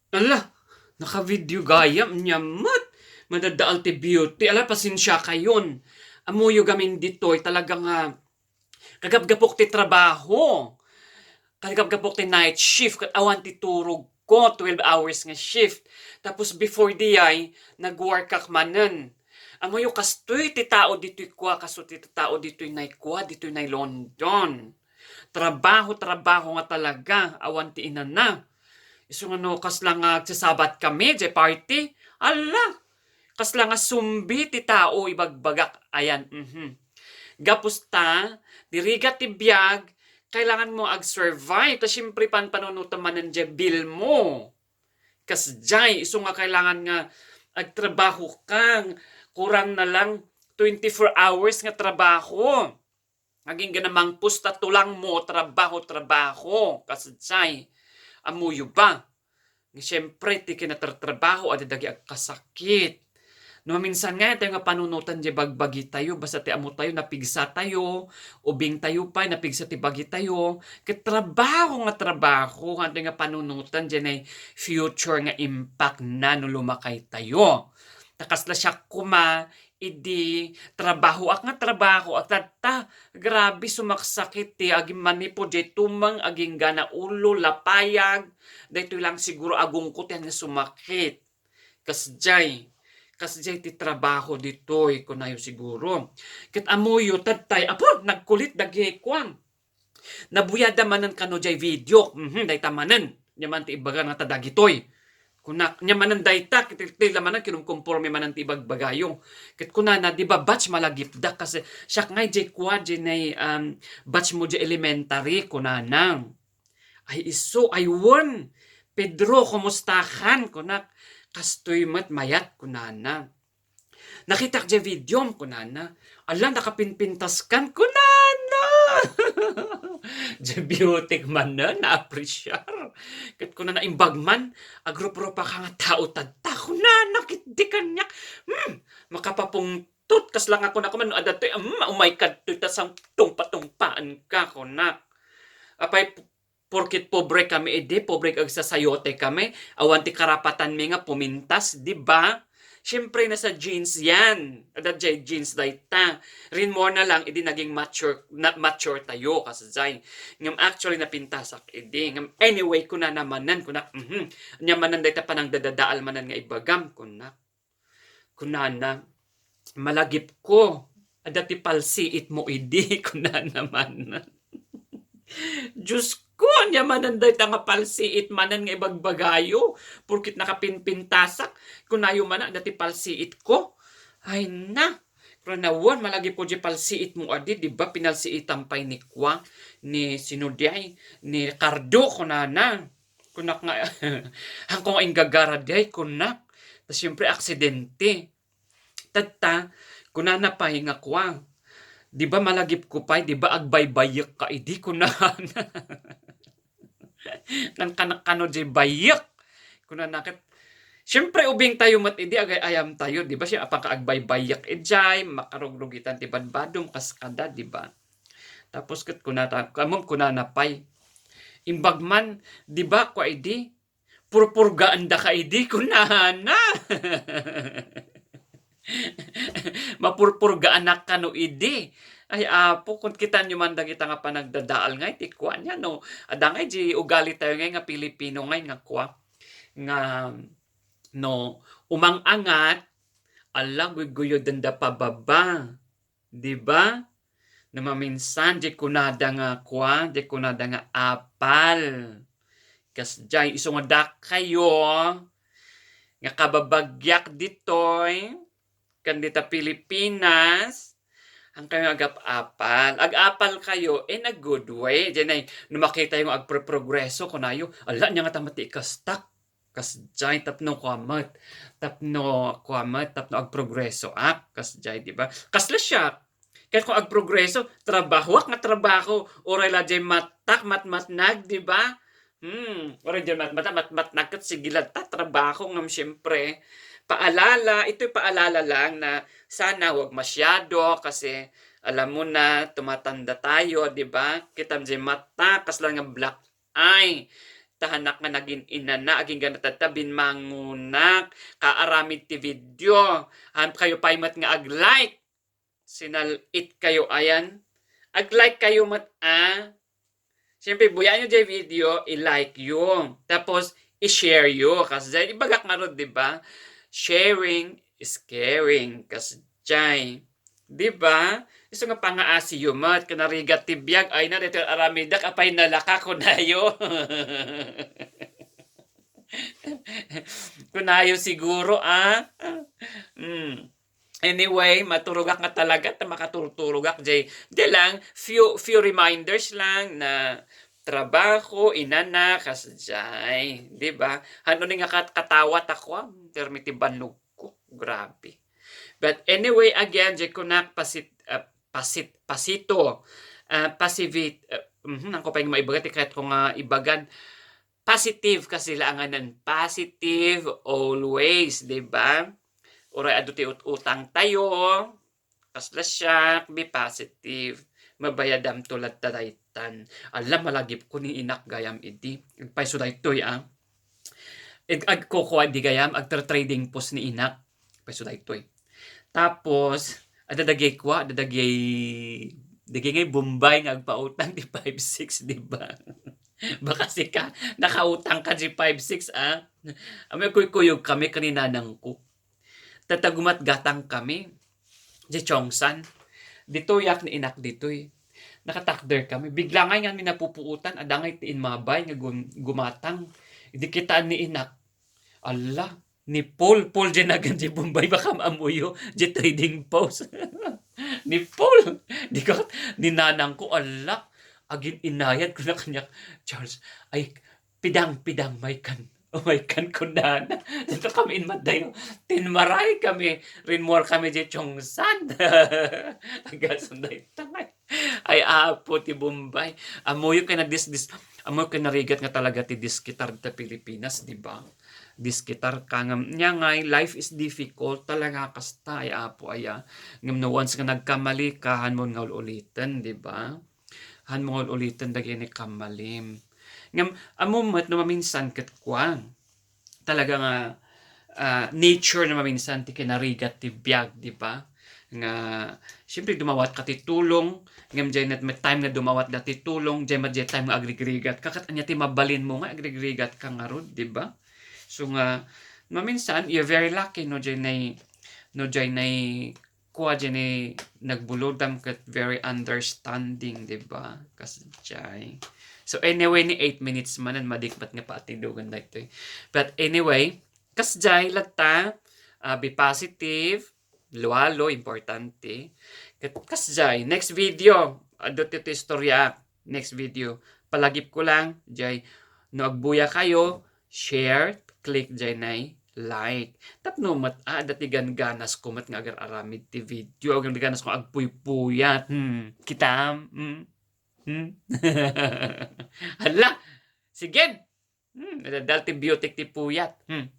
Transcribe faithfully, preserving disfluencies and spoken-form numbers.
Ala, naka-video gayam, nia met. Madadaal ti beauty. Ala, pasensiakayon. Ammoyo gamin ditoy, talaga nga, kagapgapok ti trabaho. Kagapgapok ti night shift, ket awan ti turogko, twelve hours nga shift. Tapos before diay, nag-workak manen. Ammoyo, kastoy ti tao ditoy kua, kastoy ti tao ditoy nay kua, ditoy nay London. Trabaho, trabaho nga talaga, awan ti inana. Isu nga no, kasla nga agsasabat kami, jay party, ala, kasla nga zombie ti tao, ibagbagak, ayan, mhm. Gapusta, ti rigat ti biag, kailangan mo ag-survive, ta siyempre, pan-, panunotan manen jay bill mo. Kasjay, isu nga kailangan nga agtrabaho ka, kurang na lang twenty-four hours nga trabaho. Agingga na mangpusta, tulangmo, trabaho, trabaho. Kasjay, ammoyo ba? Nga siyempre, ti kinatratrabaho, adda dagiti agkasakit. No maminsan nga, tayo nga panunotan jay bagbagitayo, basta ti ammotayo, napigsatayo, ubingtayo pay, napigsa ti bagitayo, ket trabaho nga trabaho, hantay nga panunotan, jay nay future nga impact na no lumakaytayo. Ta kasla siak koma, idi trabahoak nga trabahoak, tatta, grabe, sumaksakit ti agimmanipod jay tumeng, aginggana ulo, lapayag, daytoy lang siguro agungko ti ania sumakit. Kasjay, kasjay ti trabaho ditoy, kunayo siguro. Ket ammoyo, tattay, apo, nagkulit dagiti kuan. Nabuyada manen kano jay video. Mhm, dayta manen. Nia man ti ibaga nga ta dagitoy. Kunak, nia manen dayta, ket ti, ti la manen kinumkomporme manen ti ibagbagayo. Ket kunana, di ba, batch malagipda, kasi siak ngay jay kua, jay nay, um, batch mo jay elementary, kunana. Ay, isu, ay, wen, Pedro, kumustakan? Kunak, kastoy met mayat, kunana. Nakitak jay videom, kunana. Ala, nakapinpintaskan, kunana. Jay beautyk manen, naapresiar. Ket kunana, imbag man, agruprupa ka nga tao tatta, kunana, ket di kaniak. Hmm, makapapungtot, kasla nga kunak man, no, adda toy, hmm, umay kadtoy, ta sang tungpatumpaen ka, kunak. Apay, porket pobre kami idi, pobre agsasayote kami, awan ti karapatanmi nga pumintas, di ba? Siyempre, nasa genes yan. Adda jay genes dayta. Rinmore na lang, idi naging mature, na, mature tayo, kasjay. Ngem actually, napintasak idi. Ngem anyway, kunana manen, kunak, mhm. Ania manen dayta panangdadadaal manen nga ibagam, kunak. Kunana, malagipko, adda ti palsiit mo idi, kunana manen. Diosko, ania manen dayta nga palsiit manen nga ibagbagayo? Porket nakapinpintasak, kunayo man, adda ti palsiitko. Ay na, kunana, wen, malagipko jay palsiit mo idi, di ba, pinalsiitan pay ni kua, ni sino diay, ni Ricardo, kunana. Kunak nga, haanko nga inggagara diay, kunak. Ta siyempre, aksidente. Tatta, kunana pay nga kua, di ba malagipko pay, di ba agbaybayekka idi, kunana. Ngan kanak kano jay bayek. Kunana ket, siyempre, ubingtayo met idi, agay-ayamtayo, di ba? Siya, apanka agbaybayek idiay, makarugrugitan ti badbadom, kas kada, di ba? Tapos ket kunata, ammom, kunana pay, imbag man, di ba, kua idi, purpurgaandaka idi, kunana. Mapurpurgaanak kano idi. Ay, Apo, kun kitaenyo man dagita nga panagdadaal ngay ti kua, nia, no? Adda ngay jay ugali tayo ngay nga Pilipino ngay nga kua, nga, no, umang-angat, ala, guyguyodenda pababa. Di ba? No maminsan, jay kunada nga kua, jay kunada nga apal. Kasjay, isu nga dakayo nga kababagiak ditoy, ken dita Pilipinas, haankayo agap-apal. Ag-apal kayo in a good way. Jay nay, no makitayo nga agproprogreso, kunayo, ala, nia ngata met ti ikastak. Kasjay, tapno kua met, tapno kua met, tapno agprogresoak, kasjay, di ba? Kasla siak, ket kung agprogreso, trabahoak nga trabaho, uray la jay mattak, matmatnag, di ba? Hmm, uray jay matmatak, matmatnag, ket sige latta, trabaho, ngem siyempre, paalala, itoy paalala lang na sana wag masyado, kasi alam mo na, tumatanda tayo, di ba? Kitam jay mata, kasla nga black eye. tahanak nga nagin-inana, agingga natatta, binmangonak, kaaramid ti video. Haan kayo pay met nga ag-like. Sinal-it kayo ayan. Ag-like kayo met, ah. Siyempre, buyaan nyo jay video, i-like yo. Tapos, i-share yo. Kasjay, ibagak ngarud, di ba? Sharing is caring. Kasjay. Di ba? Isu nga pangaasi yo met, kanarigat ti biag, ay na, dito aramidak, apay nalaka, kunayo. Kunayo siguro, ah. Mm. Anyway, maturogak nga talaga, ta makaturturogak, jay. Di lang, few, few reminders lang na trabaho, inana, kasjay. Di ba? Ano ni nga kat-, katawa ta ko, ah, permi ti banogko. Grabe. But anyway, again, jay kunak pasit-, ah, pasit-, pasito, ah, pasivit-, ah, mhm, ang ko pa yung maibaga, ti kayat ko nga ibagan. Positive kasi la nganan. Positive always, di ba? Uray adu ti ut-utang tayo, kasla siak, be positive. Mabayadam to latta daytan. Ala, malagip ko ni inak gayam idi. Agpayso daytoy, ah. Ag-, agkukua di gayam, agtra-trading post ni inak. Agpayso daytoy. Tapos, adda dagay kua, adda dagay, dagay ngay Bombay nga agpautang ti five six, di ba? Baka sika, nakautang ka di five six, ah. Amoy kuykuyog kami ken ni nanangko. Tatagumat gatang kami. Di Chongsan. Ditoy ak ni inak ditoy. Nakatakder kami. Bigla ngay nga mi napupuotan, adda ngay ti immabay nga gum-, gumatang. Idi kitaan ni inak. Ala, ni Paul. Paul, di nagan di Bombay, baka maamuyo. Di trading post. Ni Paul. Di ka, ni nanangko, ala. Agin-inayat ko na kaniak, Charles. Ay, pidang, pidang, may kan. Oh my God, kunana. Dito kami in Madayo. Tinmaray kami. Rinmuar kami di Chongsan. Agasan na ito. Ay, apo ti Bombay. Amuyo kay na dis-, dis-, amuyo kay narigat nga talaga ti diskitar ta Pilipinas, di ba? Diskitar ka nga, nya ngay, life is difficult talaga kasta, ay apo aya. Ngem no once nga nagkamali ka, haan mo nga ul-uliten, di ba? Haan mo nga ul-uliten dagiti kamalim. Ngem, ammo met no maminsan ket kua. Talaga nga, ah, nature na maminsan ti kinarigat ti biag, di ba? Nga, siyempre, dumawat ka ti tulong, ngem jay met time nga dumawat da ti tulong, jay met jay time nga agrigrigat ka, ket ania ti mabalin mo nga agrigrigat ka ngarud, di ba? So nga, maminsan, you're very lucky, no, jay nay, no, jay nay, kua jay ni nagbulodam ket very understanding, di ba? Kasjay. So anyway, ni eight minutes manen, madikmat nga paatidogan daytoy. But anyway, kasjay latta, ah, be positive, lualo, importante. Ket kasjay, next video, adu ti istorya, next video. Palagip ko lang, jay, no agbuya kayo, share, click jay nay like. Tapno met, ah, adda ti gangganas ko met nga agar-aramid ti video. Gangganas ko agpuypuyat. Hmm, kitam? Hmm? Hmm? Hala! Sige! Hmm, adal ti biotic ti puyat. Hmm.